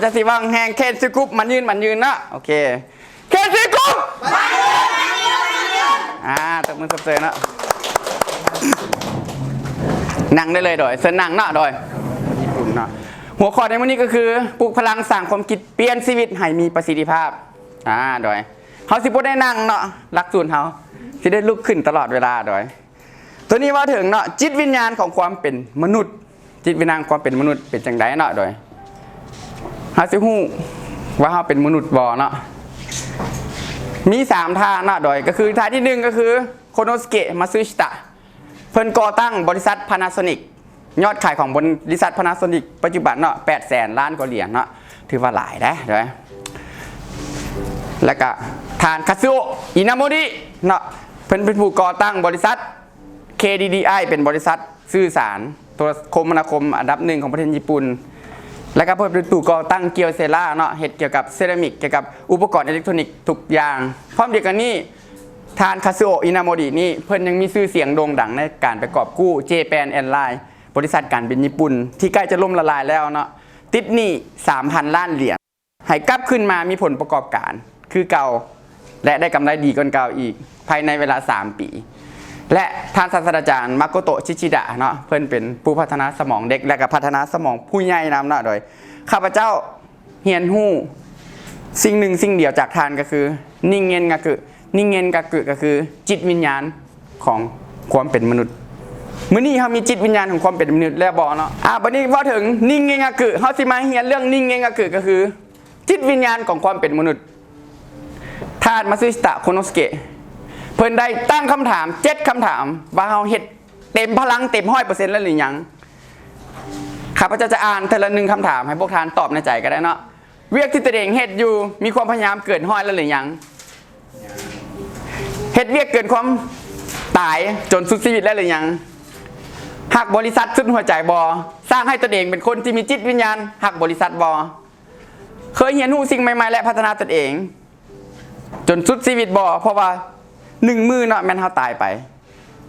ຈະຊິຫວັງແຮງເຄນຊີກຣຸບ ໝັ້ນຍືນ ໝັ້ນຍືນເນາະ. ໂອເຄ ເຄນຊີກຣຸບ ໝັ້ນຍືນ ໝັ້ນຍືນ ໝັ້ນຍືນ. ອ່າ ຕົບມືຊົມເຊີຍເນາະ. ນັ່ງໄດ້ເລີຍ ໂດຍ ເຊີນນັ່ງເນາະ. ໂດຍ ຍີ່ປຸ່ນເນາະ. ຫົວຂໍ້ໃນມື້ນີ້ກໍຄື ປຸກພະລັງສ້າງຄວາມຄິດ ປ່ຽນຊີວິດໃຫ້ມີປະສິດທິພາບ. ອ່າ ໂດຍ ເຮົາຊິບໍ່ໄດ້ນັ່ງເນາະ, ຫຼັກສູດເຮົາຊິໄດ້ລຸກຂຶ້ນຕະຫຼອດເວລາ. ໂດຍ ໂຕນີ້ເວົ້າເຖິງເນາະ ຈິດວິນຍານຂອງຄວາມເປັນມະນຸດ. ຈິດວິນຍານຄວາມເປັນມະນຸດເປັນຈັ່ງໃດເນາະ? ໂດຍ ເຮົາຊິຮູ້ວ່າເຮົາເປັນມະນຸດບໍ່ເນາະ? ມີສາມທ່ານເນາະ. ໂດຍ ກໍຄືທ່ານທີໜຶ່ງກໍຄື ໂຄໂນສະເກະ ມາຊຶຊິຕະ. ເພິ່ນກໍ່ຕັ້ງບໍລິສັດພານາໂຊນິກ. ຍອດຂາຍຂອງບໍລິສັດພານາໂຊນິກປັດຈຸບັນເນາະ ແປດແສນລ້ານກວ່າຫຼຽນເນາະ, ຖືວ່າຫຼາຍເດ້. ໂດຍ ແລ້ວກະທ່ານ ຄາຊຶໂອະ ອິນາໂມຣິເນາະ. ເພິ່ນເປັນຜູ້ກໍ່ຕັ້ງບໍລິສັດ ເຄດີດີໄອ ເປັນບໍລິສັດສື່ສານໂທລະຄົມມະນາຄົມອັນດັບໜຶ່ງຂອງປະເທດຍີ່ປຸ່ນ. ແລ້ວກໍເພິ່ນເປັນຜູ້ກໍ່ຕັ້ງກຽວເຊລາເນາະ, ເຮັດກ່ຽວກັບເຊຣາມິກ, ກ່ຽວກັບອຸປະກອນເອເລັກໂທຣນິກທຸກຢ່າງ. ພ້ອມດຽວກັນນີ້ ທ່ານ ຄາຊຶໂອະ ອິນາໂມຣິນີ້ ເພິ່ນຍັງມີຊື່ສຽງໂດ່ງດັງໃນການໄປກອບກູ້ ເຈແປນ ແອລາຍ ບໍລິສັດການບິນຍີ່ປຸ່ນ ທີ່ໃກ້ຈະລົ້ມລະລາຍແລ້ວເນາະ, ຕິດໜີ້ສາມພັນລ້ານຫຼຽນ. ໃຫ້ກັບຄືນມາມີຜົນປະກອບການຄືເກົ່າ ແລະ ໄດ້ກຳໄລດີກວ່າເກົ່າອີກ ພາຍໃນເວລາສາມປີ. ແລະ ທ່ານສາດສະດາຈານ ມາໂກໂຕະ ຊິຊິດະເນາະ, ເພິ່ນເປັນຜູ້ພັດທະນາສະໝອງເດັກ ແລະ ກໍພັດທະນາສະໝອງຜູ້ໃຫຍ່ນຳເນາະ. ໂດຍ ຂ້າພະເຈົ້າຮຽນຮູ້ສິ່ງໜຶ່ງສິ່ງດຽວຈາກທ່ານ ກໍຄື ນິງເງນງາກຶ. ນິງເງນງາກຶ ກໍຄືຈິດວິນຍານຂອງຄວາມເປັນມະນຸດ. ມື້ນີ້ເຮົາມີຈິດວິນຍານຂອງຄວາມເປັນມະນຸດແລ້ວບໍ່ເນາະ? ອ່າ ບັດນີ້ເວົ້າເຖິງນິງເງນງາກຶ ເຮົາຊິມາຮຽນເລື່ອງນິງເງນງາກຶ ກໍຄື ຈິດວິນຍານຂອງຄວາມເປັນມະນຸດ. ທ່ານ ມາຊຶຊິຕະ ໂຄໂນສະເກະ ເພິ່ນໄດ້ຕັ້ງຄຳຖາມເຈັດຄຳຖາມ ວ່າເຮົາເຮັດເຕັມພະລັງ ເຕັມຮ້ອຍເປີເຊັນແລ້ວຫຼືຍັງ? ຂ້າພະເຈົ້າຈະອ່ານເທື່ອລະໜຶ່ງຄຳຖາມ ໃຫ້ພວກທ່ານຕອບໃນໃຈກໍໄດ້ເນາະ. ວຽກທີ່ຕົວເອງເຮັດຢູ່ ມີຄວາມພະຍາຍາມເກີນຮ້ອຍແລ້ວຫຼືຍັງ? ເຮັດວຽກເກີນຄວາມຕາຍຈົນສຸດຊີວິດແລ້ວຫຼືຍັງ? ຮັກບໍລິສັດສຸດຫົວໃຈບໍ່? ສ້າງໃຫ້ຕົນເອງເປັນຄົນທີ່ມີຈິດວິນຍານຮັກບໍລິສັດບໍ່? ເຄີຍຮຽນຮູ້ສິ່ງໃໝ່ໆ ແລະ ພັດທະນາຕົນເອງຈົນສຸດຊີວິດບໍ່? ເພາະວ່າໜຶ່ງມື້ເນາະ ແມ່ນເຮົາຕາຍໄປ,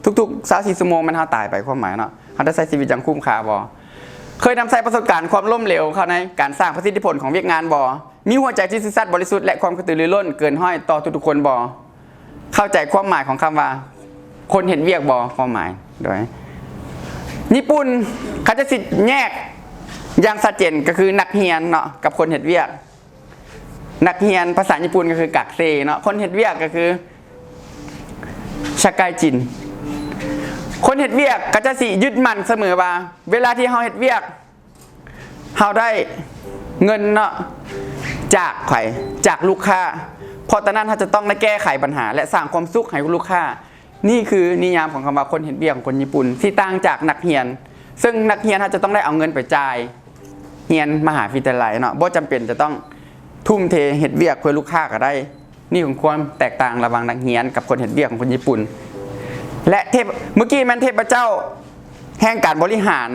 ທຸກໆຊາວສີ່ຊົ່ວໂມງແມ່ນເຮົາຕາຍໄປ, ຄວາມໝາຍເນາະ ເຮົາໄດ້ໃຊ້ຊີວິດຢ່າງຄຸ້ມຄ່າບໍ່? ເຄີຍນຳໃຊ້ປະສົບການຄວາມລົ້ມເຫຼວເຂົ້າໃນການສ້າງປະສິດທິຜົນຂອງວຽກງານບໍ່? ມີຫົວໃຈທີ່ຊື່ສັດບໍລິສຸດ ແລະ ຄວາມກະຕືລືລົ້ນເກີນຮ້ອຍຕໍ່ທຸກໆຄົນບໍ່? ເຂົ້າໃຈຄວາມໝາຍຂອງຄຳວ່າຄົນເຮັດວຽກບໍ່? ຄວາມໝາຍ ໂດຍຍີ່ປຸ່ນ ເຂົາຈະຊິແຍກຢ່າງຊັດເຈນ ກໍຄືນັກຮຽນເນາະ ກັບຄົນເຮັດວຽກ. ນັກຮຽນພາສາຍີ່ປຸ່ນກໍຄື ກາກເຊ ເນາະ, ຄົນເຮັດວຽກກໍຄື ຊາກາຍຈິນ. ຄົນເຮັດວຽກກໍຈະຊິຍຶດໝັ້ນສະເໝີວ່າ ເວລາທີ່ເຮົາເຮັດວຽກ ເຮົາໄດ້ເງິນເນາະ ຈາກໃຜ? ຈາກລູກຄ້າ. ເພາະຕອນນັ້ນເຮົາຈະຕ້ອງໄດ້ແກ້ໄຂບັນຫາ ແລະ ສ້າງຄວາມສຸກໃຫ້ລູກຄ້າ. ນີ້ຄືນິຍາມຂອງຄຳວ່າຄົນເຮັດວຽກຂອງຄົນຍີ່ປຸ່ນ ທີ່ຕ່າງຈາກນັກຮຽນ, ເຊິ່ງນັກຮຽນເຮົາຈະຕ້ອງໄດ້ເອົາເງິນໄປຈ່າຍຮຽນມະຫາວິທະຍາໄລເນາະ, ບໍ່ຈຳເປັນຈະຕ້ອງທຸ່ມເທເຮັດວຽກເພື່ອລູກຄ້າກໍໄດ້. ນີ້ຄືຄວາມແຕກຕ່າງລະຫວ່າງນັກຮຽນກັບຄົນເຮັດວຽກຂອງຄົນຍີ່ປຸ່ນ. ແລະ ເທບ ເມື່ອກີ້ແມ່ນເທບພະເຈົ້າແຫ່ງການບໍລິຫານ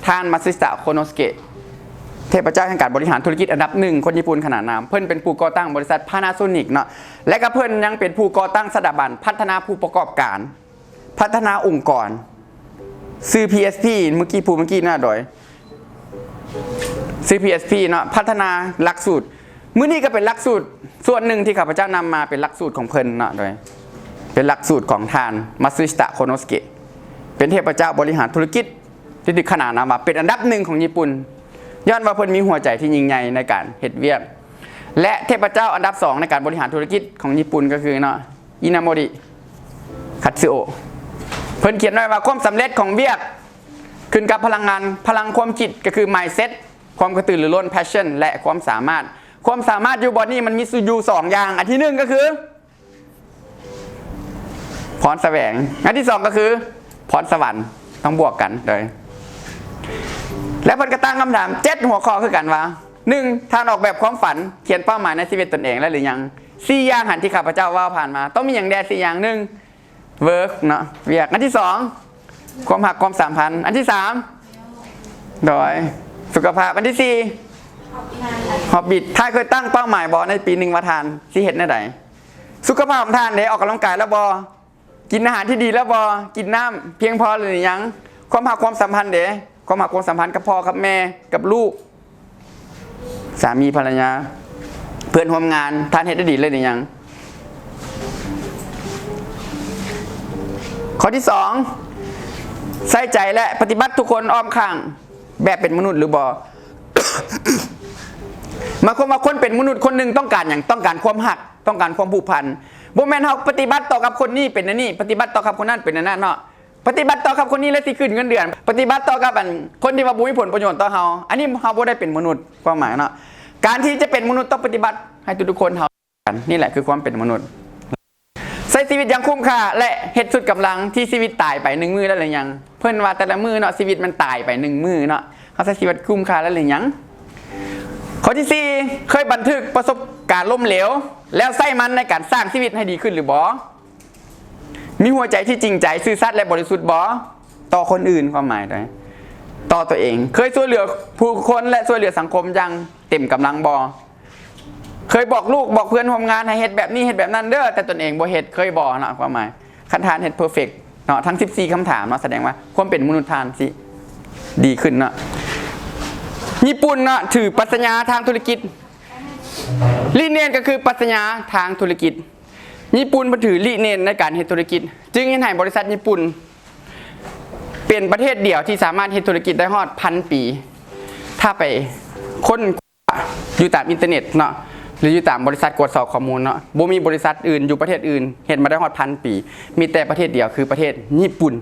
ທ່ານ ມາຊຶຊິຕະ ໂຄໂນສະເກະ ເທບພະເຈົ້າແຫ່ງການບໍລິຫານທຸລະກິດອັນດັບໜຶ່ງຂອງຍີ່ປຸ່ນຂະໜານນາມ. ເພິ່ນເປັນຜູ້ກໍ່ຕັ້ງບໍລິສັດພານາໂຊນິກເນາະ ແລະ ກໍເພິ່ນຍັງເປັນຜູ້ກໍ່ຕັ້ງສະຖາບັນພັດທະນາຜູ້ປະກອບການ ພັດທະນາອົງກອນ ຊື່ ພີເອັສພີ ເມື່ອກີ້ ຜູ້ເມື່ອກີ້ເນາະ ໂດຍ ຊື່ ພີເອັສພີ ເນາະ ພັດທະນາຫຼັກສູດ. ມື້ນີ້ກໍເປັນຫຼັກສູດສ່ວນໜຶ່ງທີ່ຂ້າພະເຈົ້ານຳມາເປັນຫຼັກສູດຂອງເພິ່ນເນາະ ໂດຍ ເປັນຫຼັກສູດຂອງທ່ານ ມາຊຶຊິຕະ ໂຄໂນສະເກະ ເປັນເທບພະເຈົ້າບໍລິຫານທຸລະກິດ ທີ່ຖືກຂະໜານນາມວ່າເປັນອັນດັບໜຶ່ງຂອງຍີ່ປຸ່ນ ຍ້ອນວ່າເພິ່ນມີຫົວໃຈທີ່ຍິ່ງໃຫຍ່ໃນການເຮັດວຽກ ແລະ ເທບພະເຈົ້າອັນດັບສອງໃນການບໍລິຫານທຸລະກິດຂອງຍີ່ປຸ່ນກໍຄືເນາະ ອິນາໂມຣິ ຄັດຊຶໂອະ. ເພິ່ນຂຽນໄວ້ວ່າ ຄວາມສຳເລັດຂອງວຽກຂຶ້ນກັບພະລັງງານ, ພະລັງຄວາມຄິດກໍຄື ມາຍເຊັດ, ຄວາມກະຕືລືລົ້ນ, ແພດຊັນ ແລະ ຄວາມສາມາດ. ຄວາມສາມາດຢູ່ບ່ອນນີ້ມັນມີຢູ່ສອງຢ່າງ. ອັນທີໜຶ່ງກໍຄື ພອນສະແຫວງ, ອັນທີສອງກໍຄື ພອນສະຫວັນ, ຕ້ອງບວກກັນເລີຍ. ແລະ ເພິ່ນກໍຕັ້ງຄຳຖາມເຈັດຫົວຂໍ້ຄືກັນວ່າ ໜຶ່ງ ທ່ານອອກແບບຄວາມຝັນ, ຂຽນເປົ້າໝາຍໃນຊີວິດຕົນເອງແລ້ວຫຼືຍັງ? ສີ່ຢ່າງຫັ້ນທີ່ຂ້າພະເຈົ້າເວົ້າຜ່ານມາ ຕ້ອງມີຫຍັງແດ່ສີ່ຢ່າງ? ໜຶ່ງ ເວີກເນາະ ວຽກ. ອັນທີສອງ ຄວາມຮັກຄວາມສຳພັນ. ອັນທີສາມ ໂດຍ ສຸຂະພາບ. ອັນທີສີ່ ຮອບບິດ. ທ່ານເຄີຍຕັ້ງເປົ້າໝາຍບໍ່ໃນປີໜຶ່ງວ່າທ່ານຊິເຮັດແນວໃດ? ສຸຂະພາບຂອງທ່ານເດ ອອກກຳລັງກາຍແລ້ວບໍ່? ກິນອາຫານທີ່ດີແລ້ວບໍ່? ກິນນ້ຳພຽງພໍແລ້ວຫຼືຍັງ? ຄວາມຮັກຄວາມສຳພັນເດ? ຄວາມຮັກຄວາມສຳພັນກັບພໍ່ກັບແມ່ ກັບລູກ. ສາມີພັນລະຍາ ເພື່ອນຮ່ວມງານ ທ່ານເຮັດໄດ້ດີເລີຍຫຼືຍັງ? ຂໍ້ທີສອງ ໃສ່ໃຈ ແລະ ປະຕິບັດທຸກຄົນອ້ອມຂ້າງແບບເປັນມະນຸດຫຼືບໍ່? ໝາຍຄວາມວ່າຄົນເປັນມະນຸດຄົນໜຶ່ງຕ້ອງການຫຍັງ? ຕ້ອງການຄວາມຮັກ, ຕ້ອງການຄວາມຜູກພັນ. ບໍ່ແມ່ນເຮົາປະຕິບັດຕໍ່ກັບຄົນນີ້ເປັນອັນນີ້, ປະຕິບັດຕໍ່ກັບຄົນນັ້ນເປັນອັນນັ້ນເນາະ. ປະຕິບັດຕໍ່ກັບຄົນນີ້ແລ້ວຊິຂຶ້ນເງິນເດືອນ, ປະຕິບັດຕໍ່ກັບອັນຄົນທີ່ວ່າບໍ່ມີຜົນປະໂຫຍດຕໍ່ເຮົາ, ອັນນີ້ເຮົາບໍ່ໄດ້ເປັນມະນຸດ, ຄວາມໝາຍເນາະ. ການທີ່ຈະເປັນມະນຸດຕ້ອງປະຕິບັດໃຫ້ທຸກໆຄົນເທົ່າກັນ, ນີ້ແຫຼະຄືຄວາມເປັນມະນຸດ. ໃຊ້ຊີວິດຢ່າງຄຸ້ມຄ່າ ແລະ ເຮັດສຸດກຳລັງທີ່ຊີວິດຕາຍໄປໜຶ່ງມື້ໄດ້ຫຼືຍັງ? ເພິ່ນວ່າແຕ່ລະມື້ເນາະ, ຊີວິດມັນຕາຍໄປໜຶ່ງມື້ເນາະ, ເຮົາໃຊ້ຊີວິດຄຸ້ມຄ່າໄດ້ຫຼືຍັງ? ຂໍ້ທີສີ່ ເຄີຍບັນທຶກປະສົບການລົ້ມເຫຼວ ແລ້ວໃຊ້ມັນໃນການສ້າງຊີວິດໃຫ້ດີຂຶ້ນຫຼືບໍ່? ມີຫົວໃຈທີ່ຈິງໃຈ, ຊື່ສັດ ແລະ ບໍລິສຸດບໍ່? ຕໍ່ຄົນອື່ນ, ຄວາມໝາຍໂດຍ ຕໍ່ຕົວເອງ. ເຄີຍຊ່ວຍເຫຼືອຜູ້ຄົນ ແລະ ຊ່ວຍເຫຼືອສັງຄົມຢ່າງເຕັມກຳລັງບໍ່? ເຄີຍບອກລູກ, ບອກເພື່ອນຮ່ວມງານໃຫ້ເຮັດແບບນີ້, ເຮັດແບບນັ້ນເດີ, ແຕ່ຕົນເອງບໍ່ເຮັດ, ເຄີຍບໍ່ເນາະ? ຄວາມໝາຍ ຄັນທ່ານເຮັດເພີເຟັກເນາະ ທັງສິບສີ່ຄຳຖາມເນາະ, ສະແດງວ່າຄວາມເປັນມະນຸດທ່ານຊິດີຂຶ້ນເນາະ. ຍີ່ປຸ່ນເນາະ ຖືປັດຊະຍາທາງທຸລະກິດ. ລິເນນກໍຄືປັດຊະຍາທາງທຸລະກິດ. ຍີ່ປຸ່ນເພິ່ນຖືລິເນນໃນການເຮັດທຸລະກິດ, ຈຶ່ງເຮັດໃຫ້ບໍລິສັດຍີ່ປຸ່ນເປັນປະເທດດຽວທີ່ສາມາດເຮັດທຸລະກິດໄດ້ຮອດພັນປີ. ຖ້າໄປຄົ້ນຄວ້າຢູ່ຕາມອິນເຕີເນັດເນາະ ຫຼື ຢູ່ຕາມບໍລິສັດກວດສອບຂໍ້ມູນເນາະ, ບໍ່ມີບໍລິສັດອື່ນຢູ່ປະເທດອື່ນເຮັດມາໄດ້ຮອດພັນປີ, ມີແຕ່ປະເທດດຽວຄືປະເທດຍີ່ປຸ່ນ.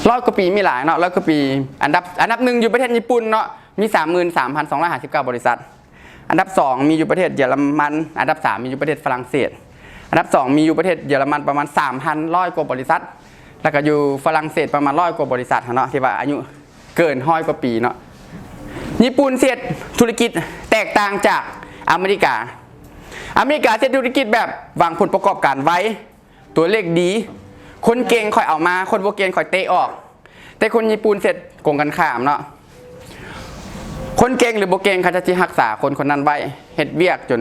ຮ້ອຍກວ່າປີມີຫຼາຍເນາະ, ຮ້ອຍກວ່າປີ ອັນດັບ ອັນດັບໜຶ່ງຢູ່ປະເທດຍີ່ປຸ່ນເນາະ, ມີສາມໝື່ນສາມພັນສອງຮ້ອຍຫ້າສິບເກົ້າບໍລິສັດ. ອັນດັບສອງມີຢູ່ປະເທດເຢຍລະມັນ, ອັນດັບສາມມີຢູ່ປະເທດຝຣັ່ງເສດ, ອັນດັບສອງມີຢູ່ປະເທດເຢຍລະມັນປະມານສາມພັນຮ້ອຍກວ່າບໍລິສັດ, ແລ້ວກໍຢູ່ຝຣັ່ງເສດປະມານຮ້ອຍກວ່າບໍລິສັດຫັ້ນເນາະ ທີ່ວ່າອາຍຸເກີນຮ້ອຍກວ່າປີເນາະ. ຍີ່ປຸ່ນເຮັດທຸລະກິດແຕກຕ່າງຈາກອາເມລິກາ. ອາເມລິກາເຮັດທຸລະກິດແບບຫວັງຜົນປະກອບການໄວ, ຕົວເລກດີ, ຄົນເກັ່ງຂ້ອຍເອົາມາ, ຄົນບໍ່ເກັ່ງຂ້ອຍເຕະອອກ. ແຕ່ຄົນຍີ່ປຸ່ນເຮັດກົງກັນຂ້າມເນາະ, ຄົນເກັ່ງຫຼືບໍ່ເກັ່ງ ເຂົາເຈົ້າຊິຮັກສາຄົນຄົນນັ້ນໄວ້, ເຮັດວຽກຈົນ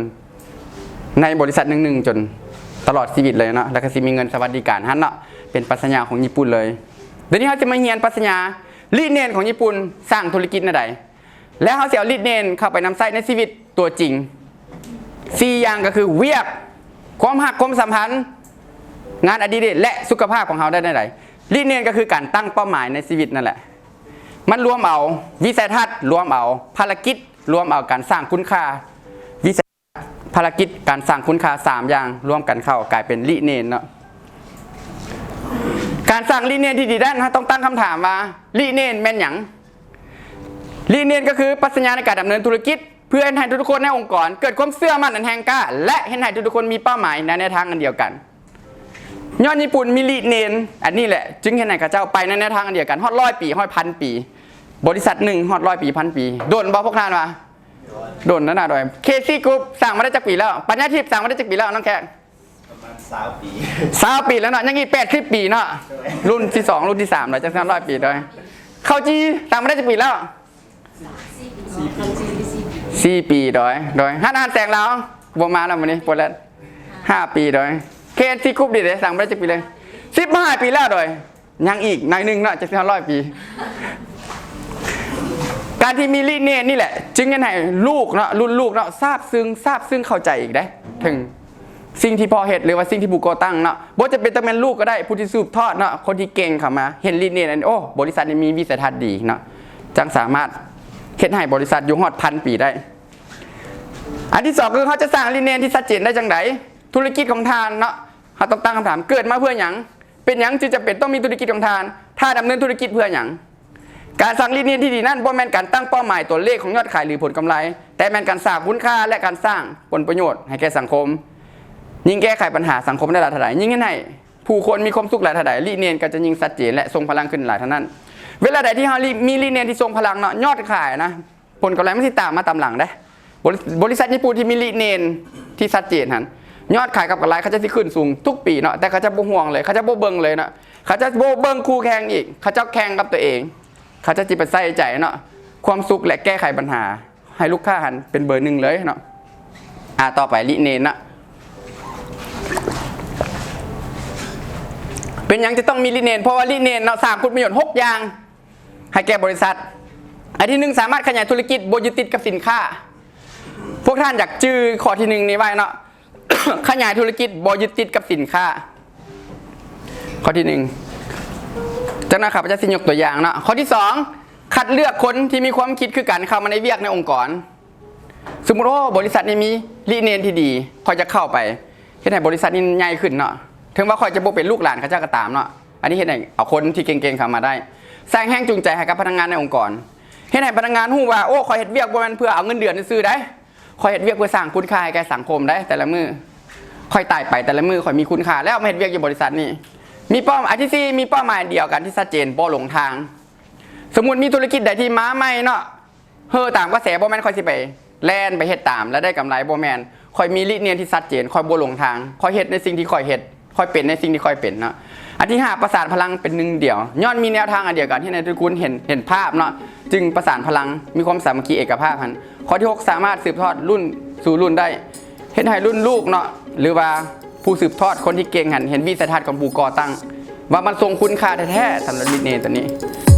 ໃນບໍລິສັດໜຶ່ງໆ ຈົນຕະຫຼອດຊີວິດເລີຍເນາະ, ແລ້ວກໍຊິມີເງິນສະຫວັດດີການຫັ້ນເນາະ, ເປັນປັດຊະຍາຂອງຍີ່ປຸ່ນເລີຍ. ດຽວນີ້ເຮົາຈະມາຮຽນປັດຊະຍາ ລິເນນຂອງຍີ່ປຸ່ນສ້າງທຸລະກິດແນວໃດ? ແລ້ວເຮົາຊິເອົາລິເນນເຂົ້າໄປນຳໃຊ້ໃນຊີວິດຕົວຈິງ ສີ່ຢ່າງກໍຄື ວຽກ, ຄວາມຮັກຄວາມສຳພັນ, ງານອະດິເລກ ແລະ ສຸຂະພາບຂອງເຮົາໄດ້ແນວໃດ? ລິເນນກໍຄືການຕັ້ງເປົ້າໝາຍໃນຊີວິດນັ້ນແຫຼະ. ມັນລວມເອົາວິໄສທັດ, ລວມເອົາພາລະກິດ, ລວມເອົາການສ້າງຄຸນຄ່າ, ວິໄສ ພາລະກິດ, ການສ້າງຄຸນຄ່າ ສາມຢ່າງລວມກັນເຂົ້າກາຍເປັນລິເນນເນາະ. ການສ້າງລິເນນທີ່ດີນັ້ນ ເຮົາຕ້ອງຕັ້ງຄຳຖາມວ່າ ລິເນນແມ່ນຫຍັງ? ລິເນນກໍຄືປັດຊະຍາໃນການດຳເນີນທຸລະກິດ ເພື່ອເຮັດໃຫ້ທຸກໆຄົນໃນອົງກອນເກີດຄວາມເຊື່ອໝັ້ນອັນແຮງກ້າ ແລະ ເຮັດໃຫ້ທຸກໆຄົນມີເປົ້າໝາຍໃນແນວທາງອັນດຽວກັນ. ຍ້ອນຍີ່ປຸ່ນມີລິເນນອັນນີ້ແຫຼະ ຈຶ່ງເຮັດໃຫ້ເຂົາເຈົ້າໄປໃນແນວທາງອັນດຽວກັນຮອດຮ້ອຍປີ, ຮອດພັນປີ. ບໍລິສັດໜຶ່ງຮອດຮ້ອຍປີ, ພັນປີ. ດົນບໍ່ພວກທ່ານວ່າ? ດົນແລ້ວນະ. ໂດຍ ເຄຊີກຣຸບ ສ້າງມາໄດ້ຈັກປີແລ້ວ? ປັນຍາທິບ ສ້າງມາໄດ້ຈັກປີແລ້ວ ນ້ອງແຄກ? ປະມານຊາວປີ ຊາວປີແລ້ວເນາະ, ຍັງອີກແປດສິບປີເນາະ. ໂດຍ ລຸ້ນທີສອງ ລຸ້ນທີສາມ ແລ້ວ ຈັກສິຮອດຮ້ອຍປີ. ໂດຍ ເຂົ້າຈີ່ ສ້າງມາໄດ້ຈັກປີແລ້ວ? ສີ່ປີ ສີ່ປີ. ໂດຍ ໂດຍ ຮ້ານອາຫານແສງລາວ ບໍ່ມາແລ້ວມື້ນີ້ ໂປແລນ ຫ້າປີ. ໂດຍ ເຄເອັນຊີກຣຸບນີ້ເດ້ ສ້າງມາໄດ້ຈັກປີເລີຍ? ສິບຫ້າປີແລ້ວ. ໂດຍ ຍັງອີກໜ້ອຍໜຶ່ງເນາະ ຈັກສິຮອດຮ້ອຍປີ. ການທີ່ມີລິເນນນີ້ແຫຼະ ຈຶ່ງເຮັດໃຫ້ລູກເນາະ ລຸ້ນລູກເນາະ ຊາບຊຶ້ງ ຊາບຊຶ້ງເຂົ້າໃຈອີກເດ້ ເຖິງສິ່ງທີ່ພໍ່ເຮັດ ຫຼືວ່າສິ່ງທີ່ຜູ້ກໍ່ຕັ້ງເນາະ. ບໍ່ຈຳເປັນຕ້ອງແມ່ນລູກກໍໄດ້ ຜູ້ທີ່ສືບທອດເນາະ ຄົນທີ່ເກັ່ງເຂົ້າມາເຫັນລິເນນອັນນີ້ ໂອ້ ບໍລິສັດນີ້ມີວິໄສທັດດີເນາະ ຈັ່ງສາມາດເຮັດໃຫ້ບໍລິສັດຢູ່ຮອດພັນປີໄດ້. ອັນທີສອງ ຄືເຮົາຈະສ້າງລິເນນທີ່ຊັດເຈນໄດ້ຈັ່ງໃດ? ທຸລະກິດຂອງທ່ານເນາະ ເຮົາຕ້ອງຕັ້ງຄຳຖາມ ເກີດມາເພື່ອຫຍັງ? ເປັນຫຍັງຈຶ່ງຈຳເປັນຕ້ອງມີທຸລະກິດຂອງທ່ານ? ທ່ານດຳເນີນທຸລະກິດເພື່ອຫຍັງ? ການສ້າງລິເນນທີ່ດີນັ້ນ ບໍ່ແມ່ນການຕັ້ງເປົ້າໝາຍຕົວເລກຂອງຍອດຂາຍ ຫຼື ຜົນກຳໄລ, ແຕ່ແມ່ນການສ້າງຄຸນຄ່າ ແລະ ການສ້າງຜົນປະໂຫຍດໃຫ້ແກ່ສັງຄົມ. ຍິ່ງແກ້ໄຂບັນຫາສັງຄົມໄດ້ຫຼາຍເທົ່າໃດ, ຍິ່ງເຮັດໃຫ້ຜູ້ຄົນມີຄວາມສຸກຫຼາຍເທົ່າໃດ, ລິເນນກໍຈະຍິ່ງຊັດເຈນ ແລະ ຊົງພະລັງຂຶ້ນຫຼາຍເທົ່ານັ້ນ. ເວລາໃດທີ່ເຮົາມີລິເນນທີ່ຊົງພະລັງເນາະ, ຍອດຂາຍນະ, ຜົນກຳໄລມັນຊິຕາມມາຕາມຫຼັງເດ້. ບໍລິ ບໍລິສັດຍີ່ປຸ່ນທີ່ມີລິເນນທີ່ຊັດເຈນຫັ້ນ ຍອດຂາຍກັບກຳໄລເຂົາເຈົ້າຊິຂຶ້ນສູງທຸກປີເນາະ, ແຕ່ເຂົາເຈົ້າບໍ່ຫ່ວງເລີຍ, ເຂົາເຈົ້າບໍ່ເບິ່ງເລີຍເນາະ, ເຂົາເຈົ້າບໍ່ເບິ່ງຄູ່ແຂ່ງອີກ, ເຂົາເຈົ້າແຂ່ງກັບຕົວເອງ, ເຂົາເຈົ້າຊິໄປໃສ່ໃຈເນາະ ຄວາມສຸກ ແລະ ແກ້ໄຂບັນຫາໃຫ້ລູກຄ້າຫັ້ນເປັນເບີໜຶ່ງເລີຍເນາະ. ອາ ຕໍ່ໄປລິເນນເນາະ. ເປັນຫຍັງຈະຕ້ອງມີລິເນນ? ເພາະວ່າລິເນນເນາະ ສ້າງຄຸນປະໂຫຍດຫົກຢ່າງ ໃຫ້ແກ່ບໍລິສັດ. ອັນທີໜຶ່ງ ສາມາດຂະຫຍາຍທຸລະກິດບໍ່ຍຶດຕິດກັບສິນຄ້າ. ພວກທ່ານຢາກຈື່ຂໍ້ທີໜຶ່ງນີ້ໄວ້ເນາະ ຂະຫຍາຍທຸລະກິດບໍ່ຍຶດຕິດກັບສິນຄ້າ. ຂໍ້ທີໜຶ່ງ ຈາກນັ້ນຂ້າພະເຈົ້າຊິຍົກຕົວຢ່າງເນາະ. ຂໍ້ທີສອງ ຄັດເລືອກຄົນທີ່ມີຄວາມຄິດຄືກັນເຂົ້າມາໃນວຽກໃນອົງກອນ. ສົມມຸດ ໂອ້ ບໍລິສັດນີ້ມີລິເນນທີ່ດີ ຂ້ອຍຈະເຂົ້າໄປເຮັດໃຫ້ບໍລິສັດນີ້ໃຫຍ່ຂຶ້ນເນາະ. ເຖິງວ່າຂ້ອຍຈະບໍ່ເປັນລູກຫຼານເຂົາເຈົ້າກໍຕາມເນາະ, ອັນນີ້ເຮັດໃຫ້ເອົາຄົນທີ່ເກັ່ງໆເຂົ້າມາໄດ້. ສ້າງແຮງຈູງໃຈໃຫ້ກັບພະນັກງານໃນອົງກອນ, ເຮັດໃຫ້ພະນັກງານຮູ້ວ່າ ໂອ້ ຂ້ອຍເຮັດວຽກບໍ່ແມ່ນເພື່ອເອົາເງິນເດືອນຊື່ໆໃດ, ຂ້ອຍເຮັດວຽກເພື່ອສ້າງຄຸນຄ່າໃຫ້ແກ່ສັງຄົມໃດ. ແຕ່ລະມື້ຂ້ອຍຕາຍໄປ ແຕ່ລະມື້ຂ້ອຍມີຄຸນຄ່າແລ້ວ ມາເຮັດວຽກຢູ່ບໍລິສັດນີ້. ມີເປົ້າ ອັນທີສີ່ ມີເປົ້າໝາຍດຽວກັນທີ່ຊັດເຈນ ບໍ່ຫຼົງທາງ. ສົມມຸດມີທຸລະກິດໃດທີ່ມາໃໝ່ເນາະ ເຮີຕາມກະແສ ບໍ່ແມ່ນຂ້ອຍຊິໄປແລ່ນໄປເຮັດຕາມແລ້ວໄດ້ກຳໄລ, ບໍ່ແມ່ນ. ຂ້ອຍມີລິເນນທີ່ຊັດເຈນ, ຂ້ອຍບໍ່ຫຼົງທາງ, ຂ້ອຍເຮັດໃນສິ່ງທີ່ຂ້ອຍເຮັດ, ຂ້ອຍເປັນໃນສິ່ງທີ່ຂ້ອຍເປັນເນາະ. ອັນທີຫ້າ ປະສານພະລັງເປັນໜຶ່ງດຽວ, ຍ້ອນມີແນວທາງອັນດຽວກັນ ເຮັດໃຫ້ທຸກຄົນເຫັນ ເຫັນພາບເນາະ, ຈຶ່ງປະສານພະລັງ, ມີຄວາມສາມັກຄີເອກະພາບຫັ້ນ. ຂໍ້ທີຫົກ ສາມາດສືບທອດລຸ້ນສູ່ລຸ້ນໄດ້, ເຮັດໃຫ້ລຸ້ນລູກເນາະ ຫຼືວ່າຜູ້ສືບທອດຄົນທີ່ເກັ່ງຫັ້ນ ເຫັນວິໄສທັດຂອງຜູ້ກໍ່ຕັ້ງ ວ່າມັນຊົງຄຸນຄ່າແທ້ໆ ສຳລັບລິເນນໂຕນີ້.